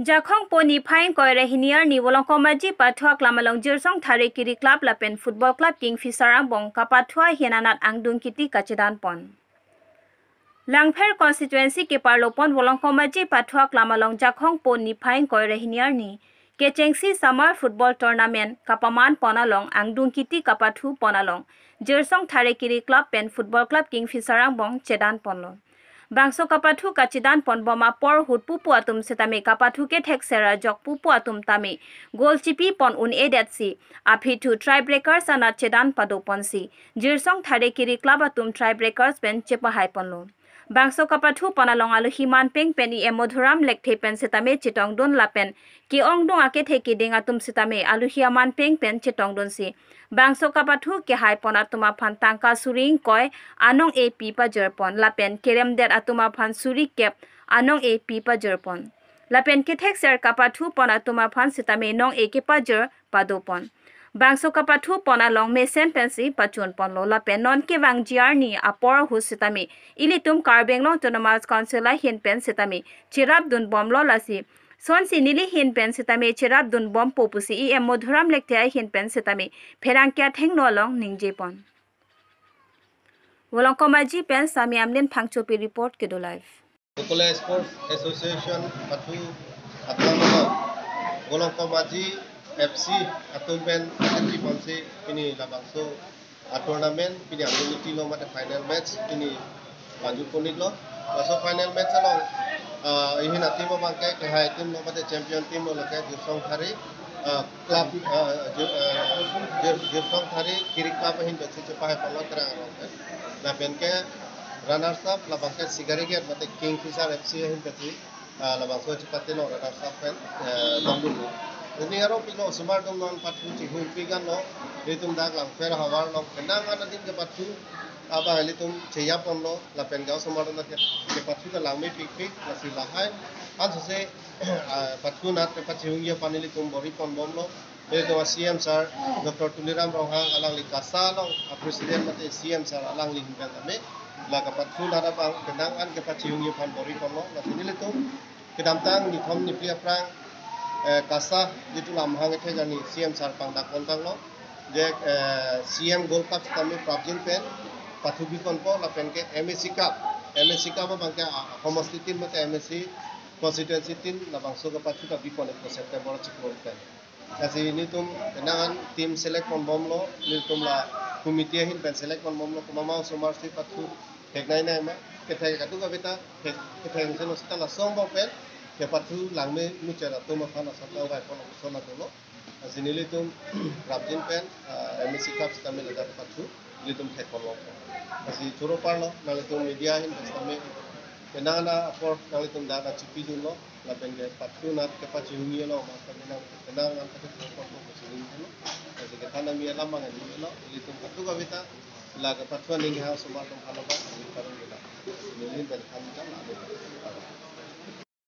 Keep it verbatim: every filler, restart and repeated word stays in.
Jakhong po niphai ingkoi ra hini arni Volongkom Aji pathu aklam along Jirsong Thare Kiri Club lapen Football Club Kingfisher angbong kapathu ahin anat angdung kiti kachedan pon. Langpher constituency keparlo pon Volongkom Aji pathu aklam along Jakhong po niphai ingkoi ra hini arni kechengsi Summer Football Tournament kapaman pon along angdung kiti kapathu pon along Jirsong Thare Kiri Club pen Football Club Kingfisher angbong chedan ponlo. Bangso kapathu kachedan pon bom apor ahut pupu atum sitame kapathu kethekser ajok pupu atum tame goal chipi pon un-edetsi aphi thu tiebreakers anat chedan pado ponsi Jirsong Thare Kiri Club atum tiebreakers pen chepahai ponlo. Bangso kapathu pon along alohi manpeng pen E M Madhuram Lekthe pen sitame chetongdun lapen ke-ongdung akethe keding atum sitame alohi amanpeng pen chetongdunsi bangso kapathu kehai pon atum aphan tangka suri ingkoi anong-e pi pajir pon lapen keremdet atum aphan suri kep anong-e pi pajir pon. Lapen kethekser kapathu pon atum aphan sitame nong-e kepajir pado pon. Bangso kapathu pon along mesen pensi pachun ponlo lapen non kevangji arni apor ahut sitame ilitum Karbi Anglong Autonomous Council ahin pen sitame cherapdun bomlo lasi sonsi neli ahin pen sitame cherapdun bompo pusi E M Madhuram Lekthe ahin pen sitame pherangke athengno along ningje pon. Volongkom Aji pen Sami Amlin Phangchopi report, Kedo Live. Ukule Sports Association pathu aklam along Volongkom Aji F C atum pen akati ponsi pini labangso a-tournament pini angdung kiti lo mate final match pini paju ponit lo. Laso final match along, ah, ihin a-team abangke kehai team lo mate champion team lo lake Jirsong Thare, ah, club, ah, Jir-, ah, Jir-, Jirsong Thare Kiri Club ahin pensi chepahai ponlo terang along ke. Lapen ke runners up labangke Sigarigate mate Kingfisher F C ahin pensi, ah, labangso chepate lo runners up pen, eh, tongdunlo. Pini arong pilo osomar atum non pathu chihungpi ganlo, ilitum dak Langpher ahavar along penang an adim kepathu abang ilitum cheya ponlo, lapen ke osomar atum ke, kepathu ta langmepikpik, lasi lahai ansose, ah, pathu anat kepachihungji aphan ilitum bor-i pon bomlo. Ilitum a-C M sir Doctor Tuliram Ronghang alangli KASA along a-president mate C M sir alangli ahin pen tame la kapathu anat abang penang an kepachihungji aphan bor-i ponlo. Lasi nelitum kedamtang nithom niphli aphrang, eh, KASA jitu lamhang ethe jani C M sir pangdak pontanglo. Je, eh, C M Gold Cup tame prapjin pen pathu bi ponpo lapen ke M A C Cup, M A C Cup abangke, ah, homosti tin mate M A C constituency tin labangso kepathu ta bi pon-ikpo September achiklo pen. Lasi nelitum penang an team select pon bomlo, nelitum la committee ahin pen select pon bomlo, komat ma osomar si pathu theknei nei ma, kethek kadokave ta thek, kethek seno sita laso angbong pen kepathu langme muchot atum aphan asap nangvai pon lapuson atum lo. Lasi nelitum prapjin pen, ah, M A C Cup sitame ladak pathu nelitum thek ponlo. Lasi choro parlo, nanglitum media ahin pen sitame penang an apor nanglitum dak nangchipidunlo, lapen ke pathu anat kepachihungji along ma penang, penang an pathu ponpo pusi ningje lo. Lasi kethan ami alam abang ningje lo, ilitum kadokave ta la kepathu aning ha osomar atum aphan abang ningparong gila. Neli pen than ta la.